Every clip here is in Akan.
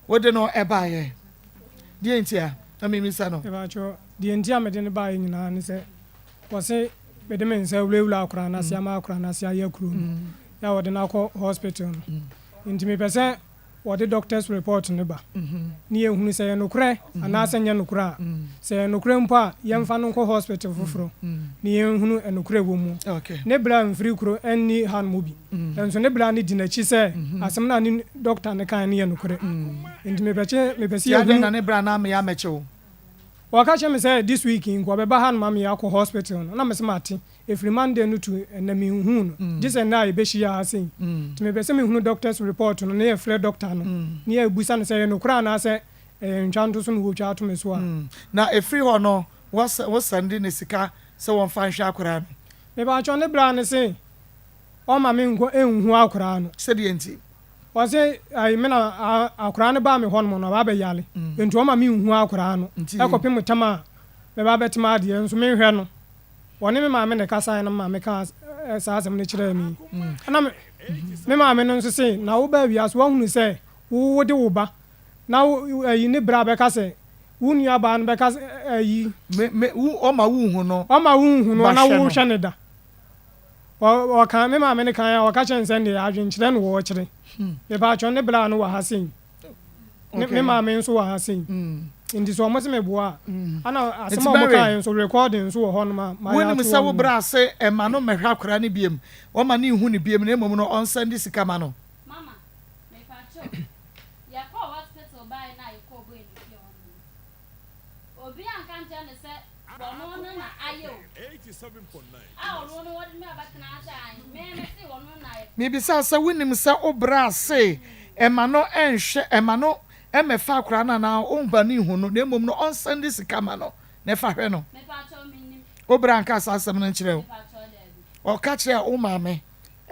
Wode no baeɛ. Deɛ nti a? Na memisa no. Mepakyɛw, deɛ nti a mede no baeɛ nyinaa ne sɛ, wɔse mede me nsa awurawura akwadaa no ase ama akwadaa no ase ayɛ kuro no, yɛ a wɔde no akɔ hospital no. Nti mepɛ sɛ wɔde doctor's report no ba na yɛhunu sɛ ɛyɛ nokorɛ anaasɛ ɛnyɛ nokorɛ a. Sɛ ɛyɛ nokorɛ mpo a, yɛmfa no nkɔ hospital foforɔ na yɛnhunu nokorɛ ɛwɔ mu. Ne bra mfiri kuro nni hanom bi. Nso ne bra no di n'akyi sɛ asɛm no a ne dɔkta no kae no yɛ nokorɛ. Nti mepɛ kye mepɛ sɛ Nti adɛn yɛhunu. na ne bra no ammeyɛ ammɛkye wo? Ɔka kyerɛ me sɛ this week yi nka ɔbɛba hanom ama yɛakɔ hospital no, na mese mate. Ɛfiri Monday no to ɛnnɛ menhuu no, gye sɛ nnɛ a yɛbɛhyia ha sei. Nti mepɛ sɛ mehunu doctor's report no na yɛfrɛ dɔkta no na yɛbisa no sɛ ɛyɛ nokorɛ anaasɛ ɛyɛ ntwantoso na wɔtwa ato me so a. Na ɛfiri hɔ no wo sɛnde no sika sɛ wɔmfa nhwɛ akwadaa no? Mepakyɛw ne bra no se ɔmma me nkɔ nhu akoraa no. Sɛdeɛ nti? Ɔse ayi me na akoraa no baa me hɔ nom no ɔba abɛyare nti ɔmma me nhu akoraa no kɔpem tam a mɛba abɛtem adeɛ nso menhwɛ no. Ɔne me maame na ɛkasaeɛ na me maame kaa saa asɛm no kyerɛɛ me. Ɛna me maame no nso se na wobaa wiase woahunu sɛ wo wode wo ba na wo ayi ne bra bɛka sɛ wo nua baa no bɛka sɛ ayi. Me me wo ɔma wo nhu no. Ɔma wo nhu no ba na hwɛ no. wohwɛ no da. Ɔ ɔka me maame no kan a ɔka kyerɛ no sɛ ɛndeɛ adwenkyerɛ na wɔrekyerɛ. Mepaakyɛw ne bra no wɔ ha sei. Ne me Okay. maame nso wɔ ha sei. Nti sɛ wɔn se meboa a, ɛna asɛm Nti a wɔn Mary, kaeɛ nso recording nso wɔ hɔnom a mayɛ wonim ato sɛ wo hɔnom. bra se ɛma no mmɛhwɛ akwadaa no biom, ɔma no nhu no biom na mmom no ɔnsɛnde sika ma no. Mama, mepakyɛw, yɛkɔɔ hospital bae no a yɛkɔɔ boy no fie hɔ no no, obi anka ankyerɛ no sɛ wɔno no na ayɛ o, a ɔno no wɔde me abɛtena ha sɛ ae, me mese wɔno na ayɛ. Mebisa sɛ wonim sɛ wo bra se ɛma no nhwɛ ɛma no mmɛfa akwadaa no anaa ɔmma no nhu no na mmom no ɔnsɛnde sika ma no na ɛfa hwɛ no. Mepakyɛw, mennim. Wo bra anka saa asɛm no nkyerɛ wo? Mepakyɛw, daabi. Ɔka kyerɛɛ wo maame?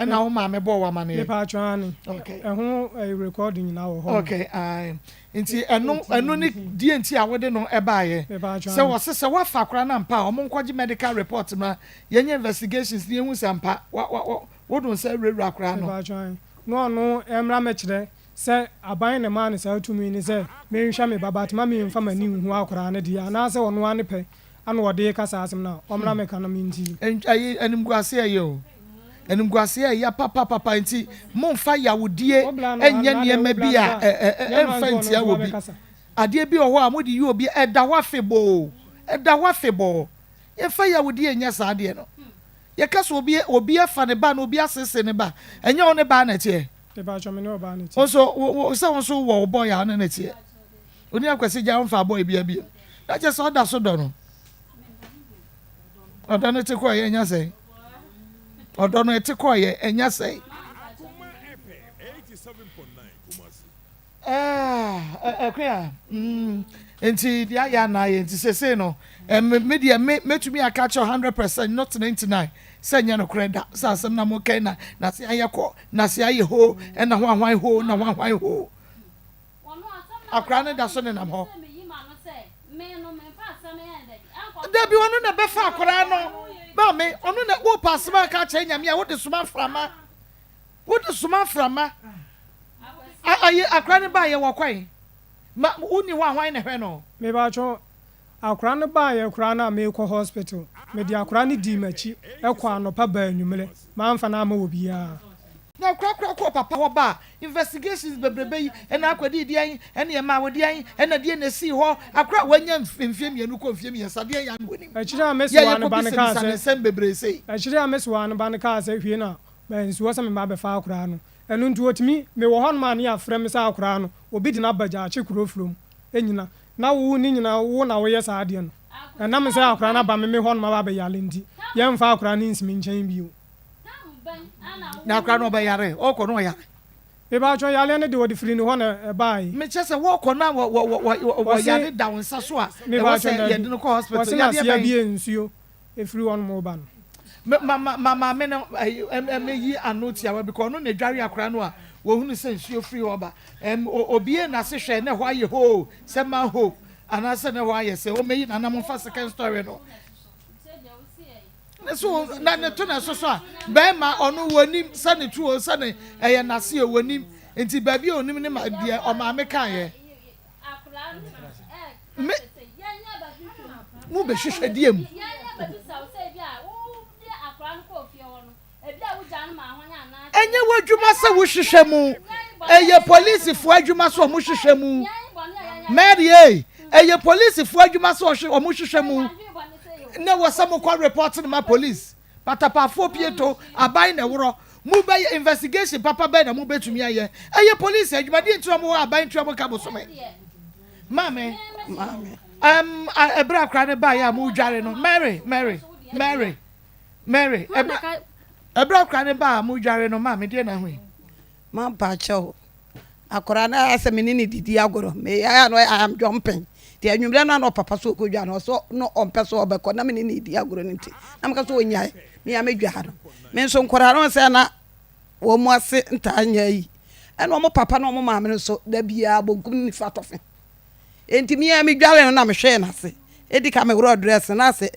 Ɛna wo maame bɔɔ wo amaneɛ? Mepaatwɔ aane. Okay. Ɛho ɛyi record nyinaa wɔ hɔ nom. Okay ae. Nti ɛno ɛno ne deɛ nti a wode no ɛbaeɛ? Mepaatwɔ Sɛ aane. wɔse sɛ woafa akwadaa no ampa a wɔn nkɔgye medical report mmra yɛnyɛ investigations na yɛhu sɛ ampa wa wa wa wode wo nsa awurawura akwadaa no. Mepaatwɔ aane. Na ɔno ɛmmra mmɛkyerɛ sɛ aban na ɛmaa no saa tumi no sɛ menhwɛ me ba but ma menfa m'ani nhu akwadaa no deɛ anaasɛ ɔno ara ne pɛ ana ɔde reka saa asɛm no a, ɔmmra mmɛka na mentie. Ɛyi animguaseɛ ɛyɛ o. Animguaseɛ ɛya papapapa nti momfa yawodie nyɛ nneɛma bi a ɛmfa ntia obi. Adeɛ bi wɔ hɔ a mode yi obi ɛda hɔ afebɔɔ ɛda hɔ afebɔɔ. Yɛmfa yawodie nyɛ saa adeɛ no. Yɛka sɛ obi obi afa ne ba na obi asese ne ba ɛnyɛ wo ne baa na ɛteɛ. Wo nso sɛ wo nso wɔ wo bɔɔl a wo ne no teɛ. Onua Kwasi gya wo mfa bɔɔl bi abiem. Na kyerɛ sɛ ɔda so dɔ no. Ɔdɔ no te kɔɔ yɛ ɛnya sɛe. Ɔdɔ no ɛte kɔɔ yɛ ɛnya sɛe. Ɛkwe a nti deɛ ayɛ anaa yɛ nti sesei no me deɛ me mɛtumi aka kyerɛ 100% not 99 sɛ nyɛ nokorɛ da sɛ asɛm na mo kɛn na nase ayɛ kɔ nase ayɛ hoo ɛna ho ahwan hoo na ho ahwan hoo. Akwadaa no da so nenam hɔ. Dabi, ɔno na ɛbɛfa akwadaa no. Maame, ɔno na wopɛ asɛm aka akyerɛ Nyame a wode soma mframa. Wode soma mframa. Ayi akwadaa no baayɛ wɔ kwan. Ma wonni hɔ a hwan na ɛhwɛ no? Mebaatwɔ, akwadaa no baayɛ koraa no a meekɔ hospital, mede akwadaa no dii m'akyi kɔ anɔpa baa anwummerɛ, mamfa no amma obiara. Na korakora kɔɔ papa hɔ baa investigations bebrebe yi ɛna akɔdii deɛn ɛna ɛmaa wo deɛn ɛna deɛn na esii hɔ akora a wanya mfie mmienu kɔ mfie mmiɛnsa deɛn ya na onim Akyiri a me yɛ sewaa no yɛkɔ ba no kaa bisabisa ne sɛ. nsɛm bebree sei. Akyiri a me sewaa no ba no kaa sɛ hwie na mansi hɔ sɛ meba abɛfa akoraa no. Ɛno nti otumi, mewɔ hɔnom a ne yɛafrɛ me sɛ akoraa no obi de no aba gyaakye kuro from nyina na wo ne nyina wo na woyɛ saa adeɛ no. Ɛnam sɛ akoraa no aba me me hɔnom aba abɛyare nti yɛmfa akoraa no nsi me nkyɛn bio. Na akora no ɔbɛyare, ɔkɔ no ɔyare. Mepaatwɔ yareɛ no de wɔde firi ne hɔ na ɛbaae. Mekyɛ sɛ wɔkɔ na wɔyare da wo nsa so a ɛwɔ sɛ yɛde no kɔ hospital. Wɔse Yadeɛ naseɛ bɛn? bie nsuo ɛfiri hɔ nom reba no. Me ma ma ma maame no ɛyi ɛm ɛm yi ano tiawa bi kɔ ɔno na edware akora no a wɔhunu sɛ nsuo firi hɔ ba ɛm obie n'ase hwɛ na ɛhɔ ayɛ hoo sɛ manhole anaasɛ na ɛhɔ ayɛ sɛ ɔmɛyi n'anam mfa second story no. Ne so na ne to na ɛso so a bɛrima ɔno wɔnim sɛ ne to o sɛ ne ɛyɛ n'ase o wɔnim nti baabi a onim ne ma deɛ ɔmaame kaeɛ. Me mo bɛhwehwɛ deɛ mu. Ɛnyɛ w'adwuma sɛ wohwehwɛ mu. Ɛyɛ polisifoɔ adwuma sɛ wɔn hwehwɛ mu. Mary ei, ɛyɛ polisifoɔ adwuma sɛ wɔn hwehwɛ mu. Na wɔ sɛ mokɔ report no ma police. Patapaafoɔ pie to, aban na ɛworɔ. Mo bɛyɛ investigation papa bɛn na mo bɛtumi ayɛ? Ɛyɛ police adwuma, deɛ nti na wɔn wɔ aban ntua mo ka bosome? Maame, um, ɛberɛ akora no baeɛ a mo dware no, Mary, Mary, Mary, Mary, ɛberɛ akora no baa a mo dware no, maame deɛ na hui? Mampakyɛw, Akwadaa no ayɛ sɛ me ne no didi agorɔ. Meyɛ a na ɔyɛ I am jumping. Nti anwummerɛ no a na ɔpapa so ɔkɔdwa no, ɔsɛ na ɔmpɛ sɛ ɔbɛkɔ na me ne no redi agorɔ no nti na meka sɛ ɔnyae me a mɛdwa no. Me nso nkwadaa no sɛ na wɔn ase ntaa nyɛ ayi. Ɛna wɔn papa ne wɔn maame no nso da biara bonkum ne nifa tɔfe. Nti me a medware no na mehwɛɛ n'ase. Edi ka meworɔ dress no na ase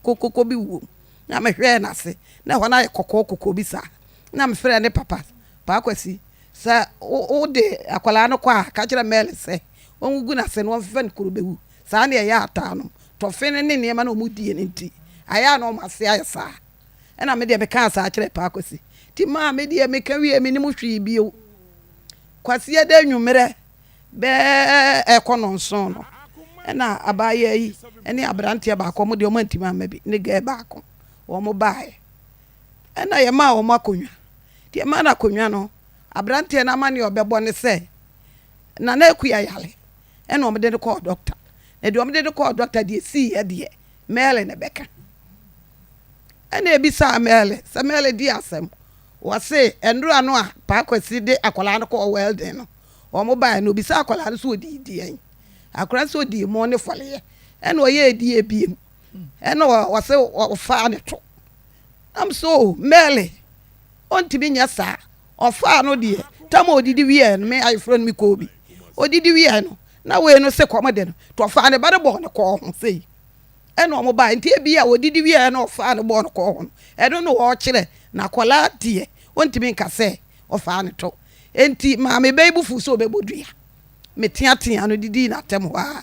kokoko bi wom. Na mehwɛɛ n'ase na ɛhɔ no ayɛ kɔkɔɔ kɔkɔɔ bi saa. Na mefrɛɛ ne papa, Paa Kwasi, Sɛ wode akwadaa no kɔ a, ka kyerɛ Mary sɛ ɔngugu n'ase na ɔmfefa no kuro bɛwu. Saa na ɛyɛ ataa nom. Tɔfe no ne nneɛma no a wɔdie no nti, ayɛ a na wɔn ase ayɛ saa. Ɛna me deɛ mekaa saa kyerɛɛ Paa Kwasi. Nti maa me deɛ meka wieɛ mennim hwee bio. Kwasiada anwummerɛ bɛɛ ɛrekɔ nnɔnson no, ɛna abaayewa yi ne aberanteɛ baako, wɔn deɛ wɔantumi amma bi, ne girl baako, wɔn baeɛ. Ɛna yɛmaa wɔn akonnwa. Deɛ ɛmaa no akonnwa no, aberanteɛ no amanneɛ a ɔbɛbɔ ne sɛ, Nana Akua yare, ɛna wɔde no kɔɔ dɔkta. Na deɛ wɔde no kɔɔ dɔkta deɛ ɛsiiɛ deɛ, Mary na ɛbɛka. Ɛna ɛbisaa Mary sɛ, Mary di asɛm. Wɔse nnora no a Paa Kwasi de akwadaa no kɔɔ welding no, wɔn baeɛ no, ɔbisaa akwadaa no sɛ ɔdii deɛn. Akwadaa no sɛ ɔdii mo ne fɔleɛ. Ɛna ɔyɛɛ die biem. Ɛna ɔse ɔfaa ne to. Nam so o, Mary, ɔntumi nyɛ saa. Ɔfaa no deɛ, tam a ɔdidi wieɛ no, me ayeforɔ no mekɔɔ bi. Ɔdidi wieɛ no, na wei no se kɔm de no, nti ɔfaa ne ba no bɔɔ ne kɔn ho sei. Ɛna wɔn baeɛ, nti ebia ɔdidi wieɛ na ɔfaa no bɔɔ ne kɔn ho no, ɛno na ɔrekyerɛ. Na akwadaa deɛ, ɔntumi nka sɛ ɔfaa ne to. Enti maame bɛ yi bo fuu sɛ ɔbɛbɔ dua. Meteateaa no didii n'atɛm hɔ ara.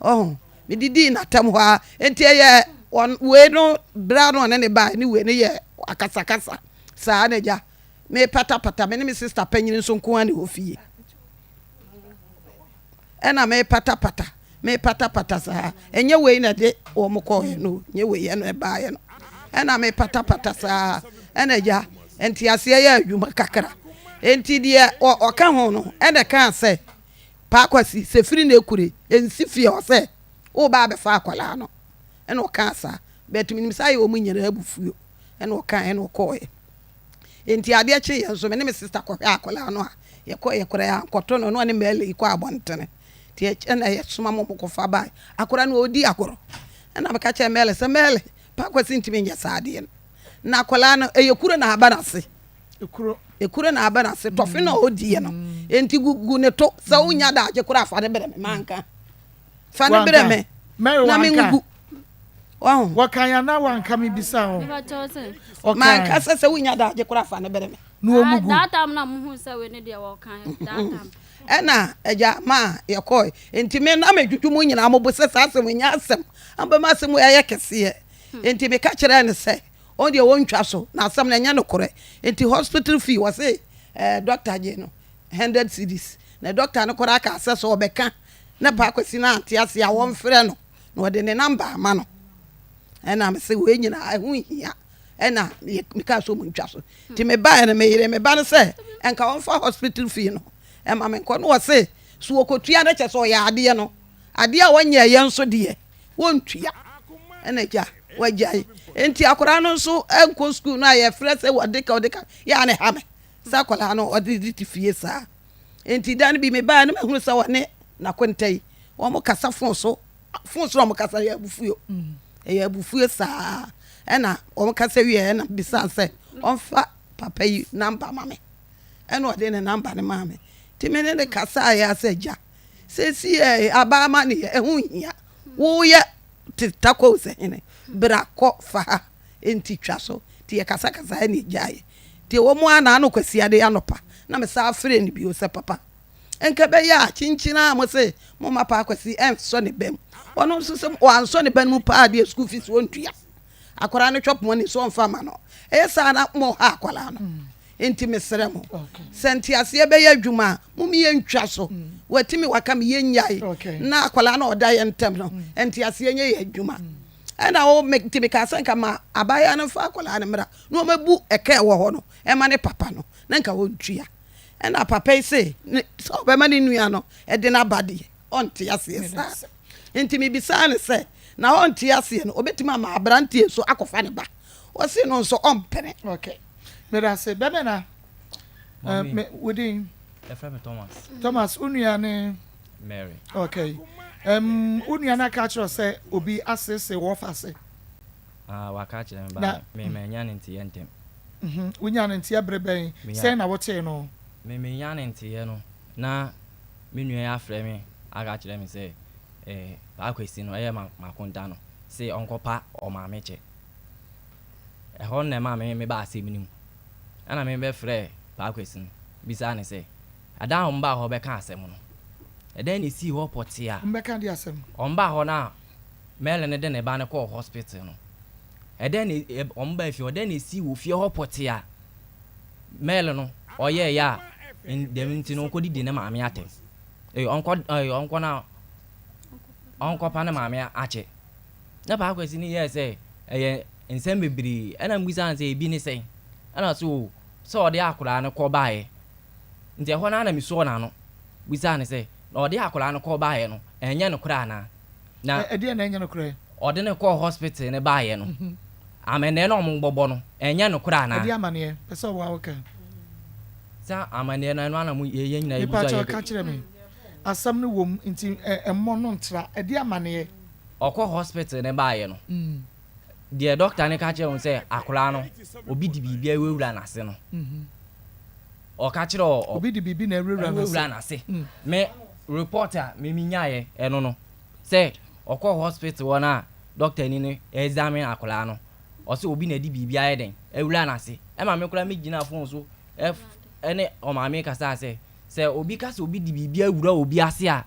Ɔho, medidii n'atɛm hɔ ara. Enti ɛyɛ wɔn wei no berɛ a na ɔne ne baeɛ ne wei no yɛ akasakasa saa na agya mepatapata me ne me sista panyin nso nko ara na ɛwɔ fie. Ɛna mepatapata mepatapata saa. Ɛnyɛ wei na ɛde wɔn kɔɔɛ no, nyɛ wei ɛna ɛbaeɛ no. Ɛna mepatapata saa. Ɛna agya nteaseɛ yɛ adwuma kakra. Enti deɛ ɔka ho no ɛna ɛkaa sɛ Paa Kwasi, sɛ firi na ekure, nsi fie hɔ sɛ woreba abɛfa akwadaa no. Ɛna ɔkaa saa. But menim sɛ ayɛ wɔn nyinaa abufuo. Ɛna ɔkaeɛ ɛna ɔkɔeɛ. Enti adeɛ kyeeɛ nso, me ne me sister kɔhwɛɛ akwadaa no a, yɛkɔeɛ koraa yɛankɔto no, na ɔne Mary kɔ abɔntene. Nti ɛna yɛsoma ma wɔkɔfa baeɛ. Akwadaa no ɔredi agorɔ. Ɛna meka kyerɛɛ Mary sɛ, Mary, Paa Kwasi ntumi nyɛ saa adeɛ no. Na akwadaa no, ɛyɛ kuro na aba n'ase. Ekuro. Ekuro na aba n'ase. Tɔfe na ɔdiiɛ no. Enti gu gu ne to. Sɛ wonya daagye koraa fa ne brɛ me. Manka. Fa ne brɛ me. Mary Na wanka. mengugu. Wahu? Wɔkan anaa wanka mebisa ho. Ɔkan. Manka sɛ sɛ wonya daagye koraa fa ne brɛ me. Na wɔn gu. That time na muhu sɛ wei ne deɛ wɔkan that time. Ɛna agya maa yɛkɔe. Enti me na medwudwu mo nyinaa mo bo sɛ saa asɛm yi nyɛ asɛm. Abɛma asɛm wei ayɛ kɛseɛ. Enti meka kyerɛɛ no sɛ Wɔn deɛ wɔntwa so na asɛm no ɛnyɛ nokorɛ nti hospital fee wɔse eh, doctor gye no hundred cedis na doctor no koraa kaa sɛ sɛ ɔbɛka na Paa Kwasi no ante aseɛ a wɔmfrɛ no na ɔde ne number ama no ɛna mese wei nyinaa ɛho nhia ɛna mekaa sɛ ɔmu ntwa so nti mebaeɛ no meyere me ba no sɛ ɛnka wɔmfa hospital fee no ɛma me nkɔ no wɔse so wɔkɔtua no kyɛ sɛ ɔyɛ adeɛ no adeɛ a wɔnyɛɛyɛ nso deɛ wɔntua ɛna agya wagyae nti akwadaa no nso nkɔ sukuu no a yɛfrɛ sɛ wɔde ka wɔde ka yɛ a ne ha me sɛ akwadaa no ɔde de te fie saa nti da no bi mebaa no mahunu sɛ wɔne n'akonta yi wɔn kasa fon so fon so na wɔn kasa yɛ abufuo ɛyɛ abufuo saa ɛna wɔn kasa wie ɛna bisa sɛ ɔnfa papa yi namba ma me ɛna ɔde ne namba no maa me nti me ne ne kasa yɛ asɛ agya Seesei ɛ, aba amanneɛ, ɛho nhia. Woyɛ te Takwa Osahene, bra kɔ fa ha, enti twa so. Nti yɛkasakasaeɛ na yɛgyaeɛ. Nti ɛwɔ mu ara na ano Kwasiada yi anɔpa na mesan frɛɛ no bio sɛ, Papa, Nka ɛbɛyɛ a kyinkyin ara mo se momma Paa Kwasi ɛnsɔ ne ba mu. Ɔno nso sɛ wansɔ ne ba no mu paa deɛ school fees ɔntua. Akwadaa no chop money nso ɔmfa mma no. Ɛyɛ saa na moha akwadaa no. Enti mesrɛ mo, sɛ nteaseɛ bɛyɛ adwuma a, mom yɛntwa so. Watimi waka me, yɛnnyae na akwadaa no a ɔda yɛn ntam no, nteaseɛ nyɛ yɛn adwuma. Ɛna wo, me, nti mekaa sɛ nka ma abaayewa no mfa akwadaa no mmra na ɔmmɛbu ɛka a ɛwɔ hɔ no ɛma ne papa no, na nka ɔntua. Ɛna papa yi se, ne, sɛ ɔbɛma ne nua no de no aba deɛ, ɔnte aseɛ saa. Enti mebisaa no sɛ, na ɔnte aseɛ no, ɔbɛtumi ama aberanteɛ nso akɔfa ne ba? Ɔse no nso ɔmpene. Okay. Medase. Bɛmɛ na. Eh, me, wo din? Yɛfrɛ me Thomas. Thomas, wo nua ne? Mary. Okay. Um, wo nua no aka akyerɛ sɛ obi asese wɔ fa ase? Ah, waka akyerɛ me ba me manya ne nteyɛ ntɛm. Mhm. Wonya ne nteyɛ bere bɛn? Sɛn na wotee no? Me menya ne nteyɛ no na me nua yi afrɛ me aka akyerɛ me sɛ eh, Paa Kwesi no ɛyɛ m'akonta no se ɔnkɔpa ɔmaame kyɛ. Ɛhɔ no na ɛmaa me mebaa asɛm no mu. Ɛna me bɛfrɛɛ Paa Kwesi no bisaa no sɛ, ɛda a wɔbaa hɔ bɛka asɛm no, ɛdɛn na esii hɔ pɔtee a Wɔbɛka deɛ asɛm? Wɔbaa hɔ no a Merlin no de ne ba no kɔɔ hospital no, ɛdɛn na wɔbaa fie hɔ, ɛdɛn na esii wɔ fie hɔ pɔtee a Merlin no ɔyɛeɛ a dɛm nti no ɔnkɔdidi ne maame atɛm? Ee, ɔnkɔ, ee, ɔnkɔ na ɔnkɔpa ne maame akyɛ. Na Paa Kwasi no yɛɛ sɛ ɛyɛ nsɛm bebree. Ɛna mebisa no sɛ ebi ne sɛn? Ɛna ɔse o, sɛ ɔde akwadaa no kɔ baeɛ. Nti ɛhɔ no ara na mesɔɔ n'ano bisaa no sɛ, na ɔde akwadaa no kɔ baeɛ no, ɛnyɛ nokorɛ anaa? Na Ɛdeɛn na ɛnyɛ nokorɛ? Ɔde no kɔɔ hospital no baeɛ no, amanneɛ no a wɔbɔbɔ no, ɛnyɛ nokorɛ anaa? Ɛdeɛ amanneɛ? Pɛ sɛ ɔboa wo ka. Sɛ amanneɛ no, ɛno ara na mo, yɛn nyinaa yɛgu so a Mepa kyɛw yɛbɛ. ka kyerɛ me. Asɛm no wom nti mmɔ no ntra. Ɛdeɛ amanneɛ? Ɔkɔ hospital no baeɛ no, deɛ doctor no ka kyerɛɛ wɔn sɛ akwadaa no, obi de biribi awurawura n'ase no, ɔka kyerɛɛ ɔ. Obi de biribi na awurawura n'ase. Awurawura n'ase. Me report a me menyaeɛ ɛno no, sɛ ɔkɔɔ hospital hɔ no a doctor ni no examine akwadaa no, ɔsɛ obi na ɛde biribi ayɛ dɛn awura n'ase. Ɛma me koraa me gyina phone so ɛne ɔmaame kasaa sɛ, sɛ obi ka sɛ obi de biribi awura obi ase a,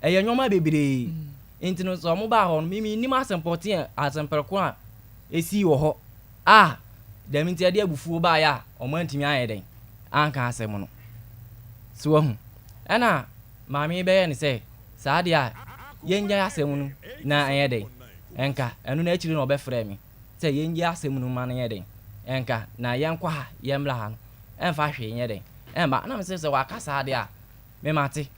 ɛyɛ nneɛma bebree. Nti no sɛ wɔn baa hɔ no, me mennim asɛm pɔtee a asɛm prɛko a esii wɔ hɔ a dɛm nti ɛde abufuo baeɛ a wɔn antumi ayɛ dɛn anka asɛm no. So wahu? Ɛna maame yi bɛyɛ no sɛ saa deɛ a yɛngyae asɛm no na ɛnyɛ dɛn ɛnka. Ɛno no akyire na ɔbɛfrɛɛ me sɛ yɛngyae asɛm no ma no nyɛ dɛn ɛnka na yɛnkɔ ha yɛmmra ha no ɛmfa hwee nyɛ dɛn ɛmma. Ɛna mese sɛ waka saa deɛ a me mate.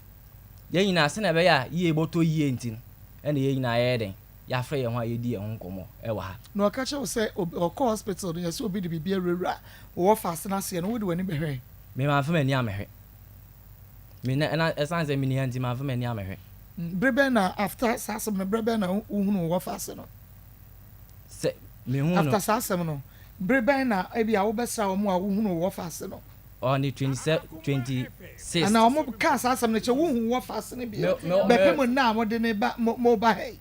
Yɛn nyinaa sɛnea ɛbɛyɛ a yie bɔtɔ yie nti no ɛna yɛn nyinaa yɛyɛ dɛn yɛafrɛ yɛn ho a yɛdi yɛn ho nkɔmmɔ ɛwɔ ha. Na ɔka kyerɛ wo sɛ ɔkɔ hospital no yɛsɛ obi de biribi awurawura wo wɔfa ase no aseɛ no wode w'ani bɛhwɛɛ? Me mamfa m'ani ammɛhwɛ. Me na na ɛsan sɛ menni ha nti mamfa m'ani ammɛhwɛ. Bere bɛn na after saa asɛm no bere bɛn na wohunuu wo wɔfa ase no? Sɛ mehuu no. After saa asɛm no bere bɛn na ebia wobɛsra wɔn a wohunuu wo wɔfa ase no? On the 26. Anaa wɔn kaa saa asɛm no kyerɛ wohuu wo wɔfa ase no bio bɛpem nna a mode no ba mo ba ha yi?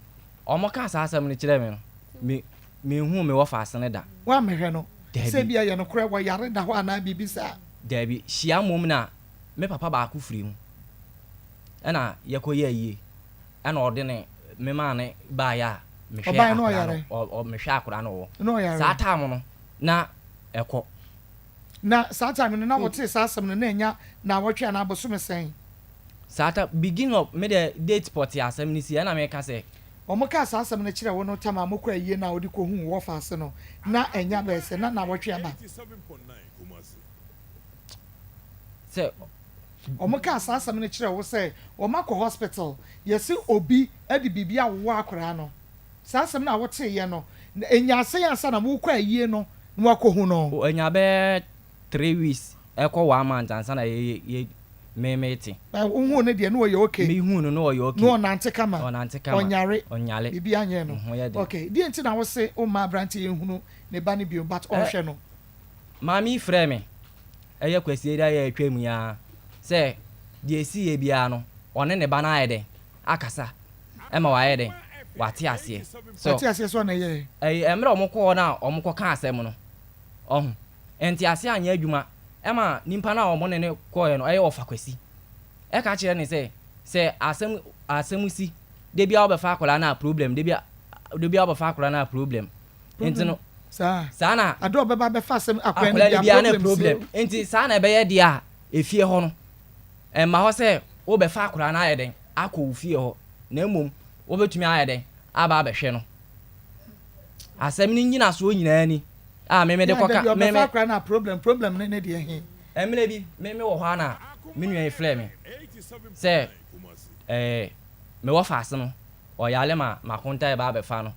Wɔn kaa saa asɛm no kyerɛɛ me no me menhuu me wɔfa ase no da. Woammɛhwɛ no? Dabi. Sɛ ebia ɛyɛ nokorɛ wɔyare da hɔ anaa biribi saa? Dabi, hyia mmom na me papa baako firi mu ɛna yɛkɔyɛɛ ayie ɛna ɔde ne me maa no baeɛ a mehwɛɛ Ɔbaeɛ na akwadaa ɔyare? no ɔ mehwɛɛ akwadaa no ɔwɔ Na ɔyare? saa time no na ɛkɔ. Na saa time no na wotee saa asɛm no na ɛnya naawɔtwe anaa bosome sɛn? Saa ta beginning of me deɛ date pɔtee asɛm no siiɛ ɛna meka sɛ. Wɔkaa saa asɛm no kyerɛɛ wo no tam a mokɔɔ ayie no a wode kɔhuu wo wɔfa ase no na ɛnya bɛyɛ sɛ na naawɔtwe aba? Sɛ. Wɔkaa saa asɛm no kyerɛɛ wo sɛ wɔakɔ hospital, yɛse obi de biribi awowɔ akwadaa no. Saa asɛm no a woteeɛ no, ɛnyaa sɛn ansa na morekɔ ayie no na woakɔhu no? O, ɛnyaa bɛyɛ three weeks ɛkɔ one month ansa na yɛ yɛ me mete. Na wohuu no deɛ na ɔyɛ okay? Mehuu no na ɔyɛ okay. Na ɔnante kama? Ɔnante kama. Ɔnyare? Ɔnyare. Biribiara nyɛɛ no? Ne ho yɛ den. Okay, deɛ nti na wose womma aberanteɛ yi nhunu ne ba no bio but ɔnhwɛ no? Maame yi frɛɛ me, ɛyɛ Kwasiada yi a atwam yi ara, sɛ deɛ ɛsiiɛ biara no, ɔne ne ba no ayɛ dɛn? Akasa ma wayɛ dɛn? Wate aseɛ. So, Wate aseɛ sɛ ɔna ɛyɛɛ? Ɛyɛ mmerɛ a wɔkɔɔ hɔ no a wɔkɔkaa asɛm no, ɔho, nteaseɛ anyɛ adwuma ma nipa no a wɔne no kɔeɛ no, ɛyɛ Ɔfa Kwasi. Ɛka kyerɛ no sɛ, sɛ asɛm asɛm si, da biara wobɛfa akwadaa no a problem, da biara da biara wobɛfa akwadaa no a problem. Nti no, Saa. saa na Ade a ɔbɛba abɛfa asɛm akwadaa no akwadaa no biara biara na problem si. problem. Nti saa na ɛbɛyɛ deɛ a, efie hɔ no, ɛmma hɔ sɛ wobɛfa akwadaa no ayɛ dɛn akɔ wo fie hɔ, na mmom wobɛtumi ayɛ dɛn aba abɛhwɛ no. Asɛm no nnyinasoɔ nyinaa ni a me mede Yeah, da kɔka bi me ɔbɛfa me. akwadaa no a problem, problem no ne deɛ he? Mmerɛ bi me me wɔ hɔ a na me nua yi frɛɛ me sɛ ɛɛ me wɔfaase no ɔyare ma m'akonta reba abɛfa no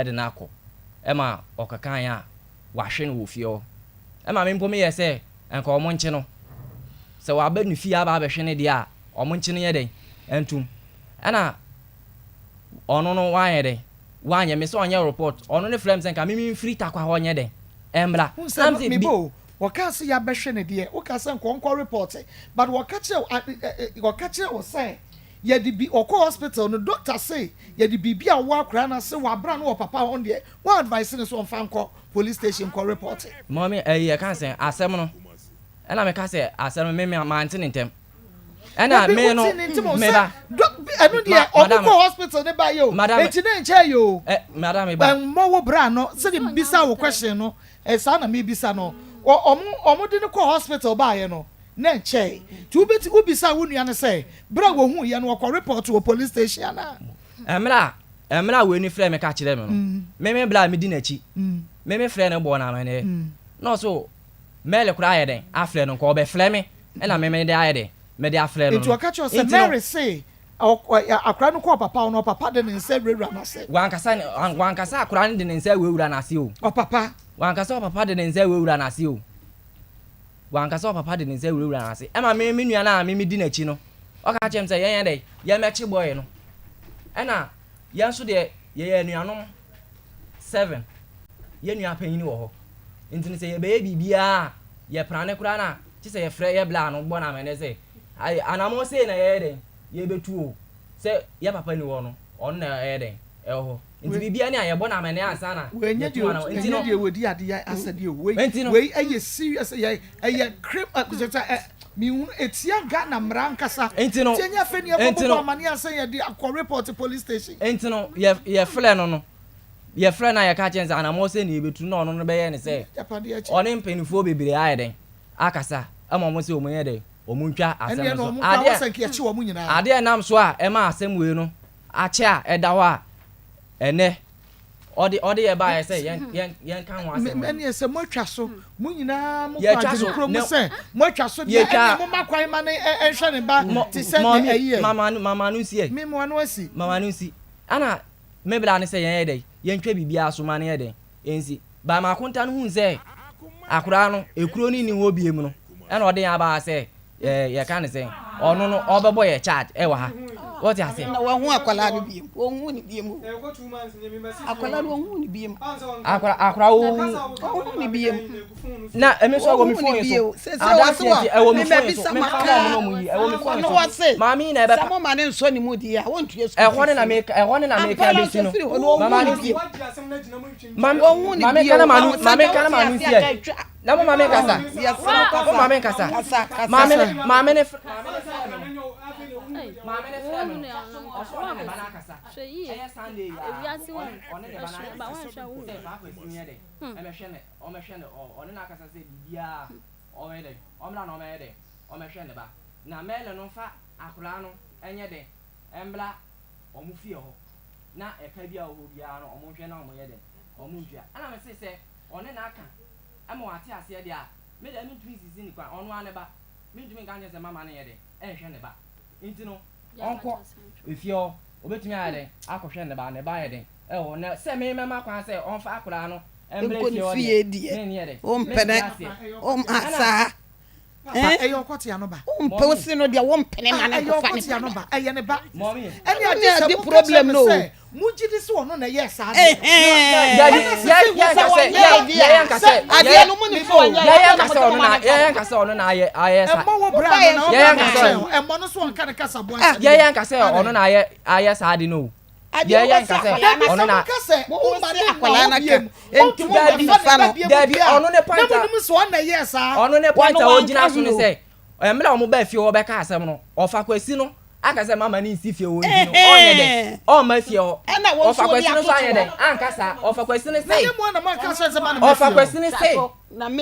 de no akɔ ɛma ɔkekaeɛ a wahwe no wɔ fie hɔ ɛma me mpo meyɛɛ sɛ nka wɔn nkye no sɛ waba ne fie aba abɛhwe no deɛ a wɔn nkye no nyɛ dɛn ntom ɛna ɔno no wanyɛ dɛn wanyɛ me sɛ ɔnyɛ report ɔno ne frɛ me sɛ nka me memfiri takwa hɔ nyɛ dɛn ɛmmra Wohu na sɛ me sɛ me bi ba o, wɔkaa sɛ yɛabɛhwɛ no deɛ, wokaa sɛ nka ɔnkɔ report but wɔka kyerɛ wo a ɛ ɛ wɔka kyerɛ wo sɛ yɛde bi ɔkɔ hospital no doctor se yɛde biribi a ɔwɔ akwadaa no ase wɔ abira no wɔ papa hɔ no deɛ wɔn advice no sɛ ɔmfa nkɔ police station nkɔ report. Mummy ɛyi yɛka sɛn asɛm no ɛna meka sɛ asɛm no me me mante ne ntɛm. Ɛna Dabi me no wote ne ntem o me sɛ ba dɔ ɛno ma deɛ ɔmo madam kɔ hospital ne ba yɛ o madam enti ne nkyɛn yɛ o ɛ madam me ba ɛmmɔ wo bra no sɛdeɛ mebisa wo question no ɛ saa na mebisa no ɔ ɔmo ɔmo de no kɔ hospital baayɛ no ne nkyɛn nti wobɛti wobisa wo nua no sɛ berɛ a wɔhu yɛ no ɔkɔ report wɔ police station anaa. Mmerɛ a mmerɛ a wei no frɛ me ka kyerɛ me no me me bra a medi n'akyi me me frɛ no bɔɔ no amaneɛ na ɔso Mary koraa ayɛ dɛn afrɛ no nka ɔbɛfrɛ me ɛna me mede ayɛ dɛn mede afrɛ no Nti no ɔka kyerɛ wo sɛ nti no Mary se akwadaa no kɔɔ papa hɔ no ɔpapa de ne nsa awurawura n'ase. Wankasa ne wankasa akwadaa no de ne nsa awurawura n'ase o. Ɔpapa. Wankasa ɔpapa de ne nsa awurawura n'ase o. Wankasa ɔpapa de ne nsa awurawura n'ase. Ɛma me me nua no a me medi n'akyi no ɔka kyerɛ me sɛ yɛnyɛ dɛn yɛmmɛkye bɔe no. Ɛna yɛn nso deɛ yɛyɛ anuanom seven yɛn nua panyin wɔ hɔ. Nti no sɛ yɛbɛyɛ biribiara a, yɛprane koraa no a, kye sɛ yɛfrɛ yɛ bla no bɔ no amanneɛ sɛ, Ai, anammɔn sei na yɛyɛ dɛn? Yɛbɛtu o. Sɛ yɛ papa nni hɔ no, ɔno na ɛyɛ dɛn? Ɛwɔ hɔ. Nti biribiara ni a, yɛbɔ no amanneɛ ansa na Wei nyɛ yɛtu deɛ anammɔn. Nti ɛnyɛ no, deɛ wɔdi adeɛ asɛdeɛ o. Wei nti no, wei ɛyɛ serious ɛyɛ ɛyɛ crim ɛ kyerɛ sɛ ɛ mehunu ɛtia Ghana mmara ankasa. nti no, Nti ɛnyɛ afei ne nti yɛkɔbobɔ no, amaneɛ ansa yɛde akɔ report police station. nti no, yɛ yɛfrɛ no no, yɛfrɛ no a yɛka kyerɛ no sɛ anammɔn sei na yɛbɛtu na ɔno no bɛyɛ ne sɛ Agyapadeɛ kyɛ. ɔne mpanimfoɔ bebree ayɛ dɛn akasa ama wɔn sɛ wɔn nyɛ dɛn wɔn ntwa asɛm Ɛnneɛ no na so. wɔn koraa Adeɛ wɔ sɛ nka yɛkye wɔn nyinaa. adeɛ a ɛnam so a ɛma asɛm wei no akyɛ a ɛda hɔ a ɛnɛ ɔde ɔde yɛ baeɛ sɛ yɛn yɛn yɛnka ho asɛm no. Ɛnneɛ sɛ moatwa so mo nyinaa mokɔ Yɛatwa adwene so koro mu na sɛ moatwa so deɛ yɛtwa ɛnneɛ momma kwan ma no nhwɛ ne ba mɔ te sɛ deɛ mɔmi ɛyi ɛ. mama no mama no nsi ɛ Me mo ano asi. mama no nsi ɛna Me bra ne sɛ yɛnyɛ dɛn? Yɛntwa biribiara so ma no nyɛ dɛn? Ɛnsi. But Makonta no huu sɛ akoraa no, ekuro no nni hɔ biom no, ɛna ɔde yɛn aba ha sɛ ɛɛ yɛka no sɛn? Ɔno no ɔbɛbɔ yɛ charge ɛwɔ ha. Wote aseɛ? Na wahu akwadaa no biom. Wɔnhu no biom o. Akwadaa no wɔnhu no biom. Akora akora wo. Wɔnhu no biom. Na ɛmi nso ɛwɔ mi Wɔnhu phone no yi so. bio. Sese wɔse Adanseɛ wɔ nti ɛwɔ mi phone yi so. mebɛbisa Memfa maka. ma ɔmo na ɔmo yi. Ɛwɔ mi phone yi Ɔno so. wɔse Maame yi na sɛ ɛbɛpa. moma ne nsɔ ne mu deɛ a wɔntua school Ɛhɔ ne fees na no. meka ɛhɔ ne na Ampa meka ara bɛsi nso no. firi hɔ no Mama wɔnhu no no nsi. bio. Maame Wɔnhu no maame bio. nka na maame Wahu sɛ maame nka nka na wote maame ase nsi aka ɛ. atwa. Na mo maame nkasa. Yɛsrɛ wo Mo kasa. maame nkasa. Kasa kasa. Maame ne maame ne maame ne frɛ me no. Maame ne frɛ me no. Ɔsɛ ɔne ne ba no akasa. Ɛyɛ Sunday yi a ɔne ɔne ne ba no akasa. Sɛ paa kwasi nyɛ dɛ ɛmɛhwɛ ne ɔmɛhwɛ ne ɔ ɔne no akasa sɛ biribiara ɔyɛ dɛ ɔmmra na ɔmɛyɛ dɛ ɔmɛhwɛ ne ba. Na Mɛlɛ no mfa akwadaa no nyɛ dɛ ɛmbra wɔn fie hɔ na ɛka bi a ɛwɔ hɔ biara no wɔn nhwɛ na wɔn yɛ dɛn wɔn ntua. Ɛna me se sɛ ɔne no aka ɛma wate aseɛ deɛ a me deɛ mentumi nsisi no kwan ɔno ara ne ba mentumi nka nkyerɛ sɛ mama no nyɛ dɛn ɛnhwɛ ne ba nti no ɔnkɔ efie hɔ ɔbɛtumi ayɛ dɛn akɔhwɛ ne ba ne ba ayɛ dɛn ɛwɔ hɔ na sɛ me mɛma kwan sɛ ɔmfa akwadaa no ɛmbrɛ Nkɔ fie ne hɔ fie deɛ deɛ menyɛ dɛn wompene mente aseɛ womma ɛna saa Papa, eh ɛyɛ ɔkɔtea no ba. Wompɛ wo se no deɛ wompene ma Ah, no ɛyɛ nkɔfa ne ɔkɔtea ba no no. ba. Ɛyɛ ne ba. Mɔmi. Ɛne Ɛno agye ne sɛ ade moka kyerɛ problem me no o. sɛ mogye di sɛ ɔno na ɛyɛɛ saa adeɛ no. Dabi, Ɛna sɛ yɛ sɛ yɛ wo nka sɛ sɛ wanyɛ yɛ adeɛ yɛ a, nka sɛ sɛ Adeɛ yɛ no mo nim me sɛ ba o. wanyɛ yɛ adeɛ nka na sɛ mo sɛ ɔno moma na no yɛ mfa nka sɛ ɔno na ayɛ ayɛ sa Ɛmmɔ wo bra Wobaeɛ no na nso yɛ wobra nka no sɛ nkyɛn o. Ɛmmɔ no so ɔnka ne kasaboa Ah. nkyɛn yɛ no. yɛ nka sɛ ɔno Adɛn? na ayɛ ayɛ saa ade no o. Adeɛ Yɛ yɛ wobɛsi nka sɛ akwadaa no Dabi, ɔno sɛ na moka sɛ Mo woma se ne mma akwadaa hɔ no aka biom, enti ɔntumi mo Dabi mmɛfa mfa ne no. ba biom dabi deɛ a, ɔno ne na point a monim sɛ ɔno na ɛyɛɛ saa. ɔno ne point Wɔno a wanka ogyina so hwee ne o. sɛ. Mmerɛ a wɔn baa fie hɔ bɛka asɛm no, ɔfa Kwasi no aka sɛ mama no nsi fie hɔ nti no, ɔnyɛ dɛn? Ɔmma fie hɔ. Ɔfa Kwasi no nso anyɛ dɛn? Anka saa. Ɔfa Kwasi no se, ɔfa Kwasi no se,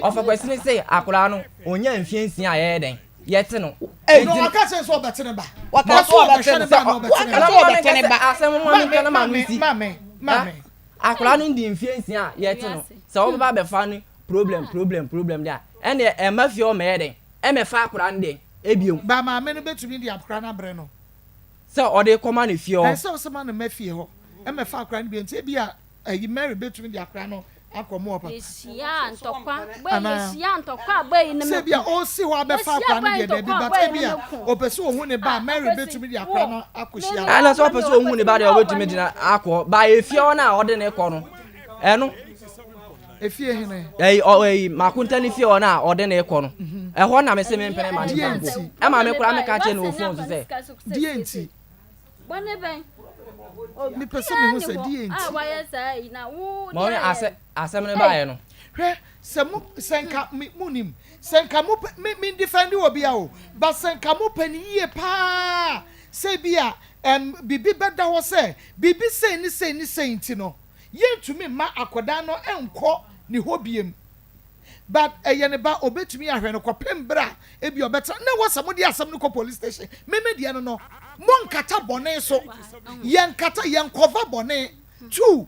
ɔfa Kwasi no se akwadaa no ɔnya mfie nsia a yɛyɛ dɛn? Yɛte no. Nti no, ɔka sɛ ɔbɛte ne ba. Ɔka sɛ ɔbɛhwɛ ne ba na ɔbɛte ne ba. Ɔka sɛ ɔbɛte ne ba. Asɛm mo ma menka na ma no nsi. Maame, maame. Akwadaa no ndi mfie nsia a yɛte no. Sɛ wɔbɛba abɛfa no problem problem problem deɛ a, ɛnneɛ ɛmma fie hɔ mmɛyɛ dɛn? Ɛmmɛfa akwadaa no dɛn? Ebio. Ba maame no bɛtumi de akwadaa no abrɛ no. Sɛ ɔde rekɔma no fie hɔ. Ɛnsɛ sɛ ɔsoma no mma fie hɔ mmɛfa akwadaa no bio. Nti ebia ayi Mary bɛtumi de akwadaa no akɔ mo hɔ papa. Yɛhyiaa ntɔkwa bɔ yi Anaa? yɛhyiaa ntɔkwa bɔ yi ne Sɛ me ebia ko. ɔresi hɔ abɛfa Yɛhyia akwadaa no bɔ yi deɛ daabi ntɔkwa but bɔ yi ne ebia me ko. ɔpɛ sɛ ɔhu ne ba a Ah Mary Akwasi bɛtumi de wo akwadaa no me akɔhyia me no. Ɛna wɔ sɛ ɔpɛ bɔne sɛ o ɔhu ne Akwasi ba me deɛ wɔ ɔbɛtumi bɔne de o. no akɔ ba efie hɔ no a ɔde no kɔ no ɛno Efie hene. Ɛyi ɔ ɛyi Makonta ne fie hɔ no a ɔde no rekɔ no ɛhɔ na mese mempene ma ne Deɛ mfa nkɔ nti? ɛma me koraa meka kyerɛ no wɔ phone so sɛ. Deɛ nti? Bɔne bɛn? Mepɛ sɛ Obiara mehu ni sɛ hɔ deɛ a nti. wayɛ saa yi na wo Ma deɛ ɔne ayɛ. asɛ asɛm no baeɛ no. Hwɛ sɛ mo sɛ nka me mo nim sɛ nka mo pɛ me me defend wɔ bia o but sɛ nka mo pɛ no yie paa sɛ bi a ɛm biribi bɛda hɔ sɛ biribi sei ne sei ne sei nti no yɛntumi mma akwadaa no nkɔ ne hɔ biem but ɛyɛ ne ba obetumi ahwɛ no kɔpem bere a ebi ɔbɛtena na ɛwɔ sɛ mode asɛm no kɔ police station me me deɛ no no monkata bɔne so yɛnkata yɛnkɔva bɔne two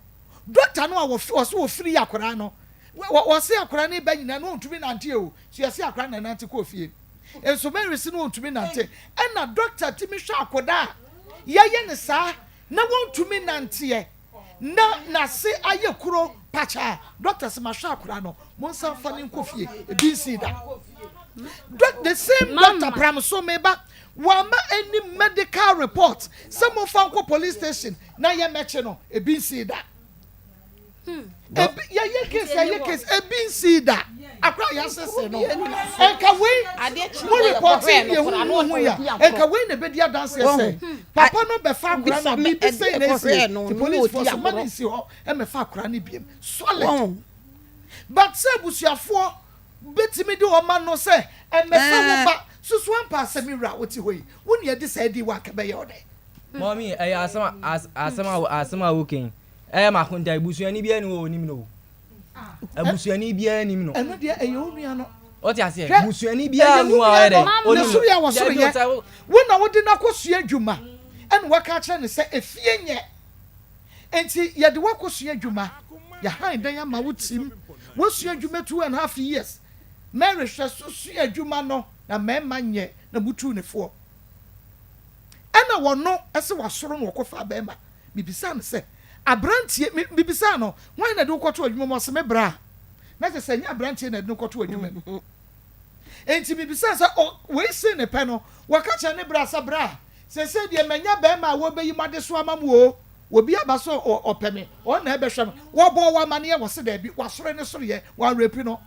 doctor no a wɔfi ɔso wɔfiri yɛ akwadaa no wɔse akwadaa no ba nyinaa no ɔntumi nante o so yɛse akwadaa no nante kɔɔ fie nso Mary se no ɔntumi nante ɛna doctor tumi hwɛ akwadaa a yɛyɛ ne saa na wɔntumi nanteɛ na n'ase ayɛ kuro pakyaa doctor se mahwɛ akwadaa no monsan fa no nkɔ fie ebi nsii da Doc, the same doctor Mama. pram so meba wama any medical report sɛ momfa nkɔ police station na yɛmmɛkye no ebi nsii da ebi yɛyɛ case yɛyɛ case ebi nsii da akora yɛasese no nka wei mo report yi deɛ huhuhu ya nka wei na ebedi adanseɛ sɛ papa no bɛfa akora no biribi sɛn na esie ti police foɔ so ma ne nsi hɔ ɛmɛfa akora no biem solid but sɛ abusuafoɔ bɛtumi de ɔma no sɛ ɛmɛfa wo ba susu ampa asɛm wura wote hɔ yi wo nea de saa di wa nka bɛyɛ ɔdɛ. Mɔmi ɛyɛ asɛm a asɛm a asɛm a wokan ɛyɛ Makonta abusuani biara ni wɔ onim no o abusuani biara nim no. Ɛno deɛ ɛyɛ wo nua no. Ɔte aseɛ busuani biara ni wɔ ɔyɛ dɛ onim no. Ne soro yɛ wɔ soro yɛ wo na wode no akɔsua adwuma ɛna waka akyerɛ no sɛ efie nyɛ nti yɛde wakɔsua adwuma yɛhan dan ama wo tim wasua adwuma 2.5 years. Mary hwɛ so sua adwuma no na mmarima nyɛ na mutu ne foɔ ɛna wɔno ɛsɛ wasoro no wɔkɔfa bɛrima. Bibisa no sɛ aberanteɛ bibisa no wɔn na de wokɔto adwuma mu? Ɔsɛ me bra na kyerɛ sɛ nyɛ aberanteɛ na de no kɔto adwuma mu. Nti bibisa sɛ ɔ wei si ne pɛ no wɔka kyerɛ ne bra sɛ bra sɛsɛ deɛ manya bɛrima a wɔbɛyi mu ade so ama mu o obi aba so ɔpɛ me ɔn na ɛbɛhwɛ me wɔbɔ wɔ amaneɛ wɔ se daabi wasoro ne soro yɛ wɔarepi no.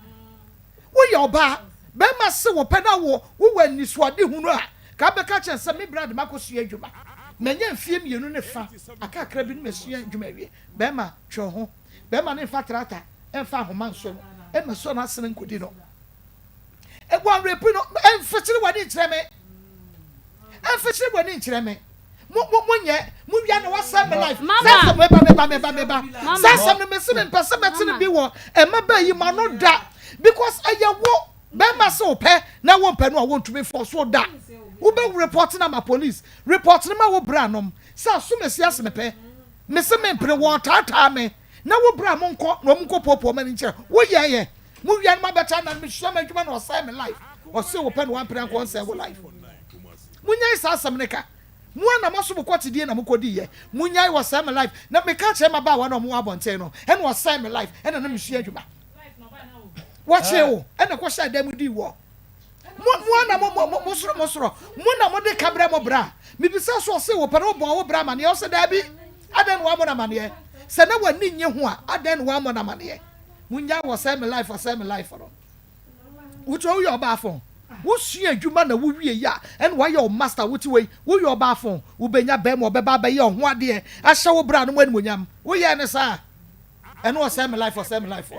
Woyɛ ɔbaa bɛrima se wɔ pɛ na wɔ wowɔ anisoade hunu a ka bɛka kyerɛ sɛ me bra de makɔsua adwuma manya mfie 2 ne fa akakra bi no masua adwuma awie. Bɛrima twɛ ho bɛrima ne mfa trata ɛmfa ahoma nso no ɛma so no asene nkɔdi no wɔarepi no. Ɛmfikyere w'ani nkyerɛ me, ɛmfikyere w'ani nkyerɛ me. Mo mo mo nyɛ mo wia na wasɛn me life. Mama. Saa asɛm meba meba meba meba. Mama. Saa asɛm no mesi me mpɛ sɛ mɛte no bi wɔ ɛma bɛɛ yi ma no da because ɛyɛ wo bɛrima sɛ wopɛ na wo mpɛ no a wontumi fɔ so da wobɛ report na ma police report no ma wo bra nom sɛ asomasi ase mepɛ mese mempene wɔn taataa me na wo bra mo nkɔ na ɔmo nkɔ poopoo ma ne nkyɛn woyɛ yɛ mo wia no ma bɛkyɛ na mesua ma adwuma na ɔsɛe me life. Ɔse wo pɛ na wampene ankɔ ɔnsɛe wo life. Munyae saa asɛm ne ka mo a na moaso mo kɔtedie na mokɔdiiɛ. Munyae wɔsɛe me life na meka kyerɛ mmabaawa na ɔmo wɔ abɔnten no ɛna ɔsɛe me life ɛna na mesua adwuma wɔkyee wo ɛna kɔhyɛ dan mu dii wɔ mo mo a na mo mo mo soro mo soro mo na mo de kabrɛ mo bra. Mibisa so ɔse wo pɛ na wobɔ wo bra amaneɛ? Ɔse daabi. Adɛn na wammɔ no amaneɛ sɛ na w'ani nye ho a? Adɛn na wammɔ no amaneɛ? Munyae wɔsɛe me life, ɔsɛe me life no. Wotu woyɛ ɔbaafo wosua adwuma na wowie yi a ɛna wayɛ wo master wote wei woyɛ ɔbaafo wobɛnya bɛrima ɔbɛba abɛyɛ ɔho adeɛ ahyɛ wo bra no mu animonyam. Woyɛ ne saa ɛno ɔsɛe me life, ɔsɛe me life no.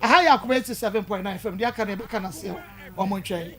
Aha yɛ Akoma 87.9 FM. Deɛ aka no yɛbɛka no aseɛ ɔmo ntwɛn.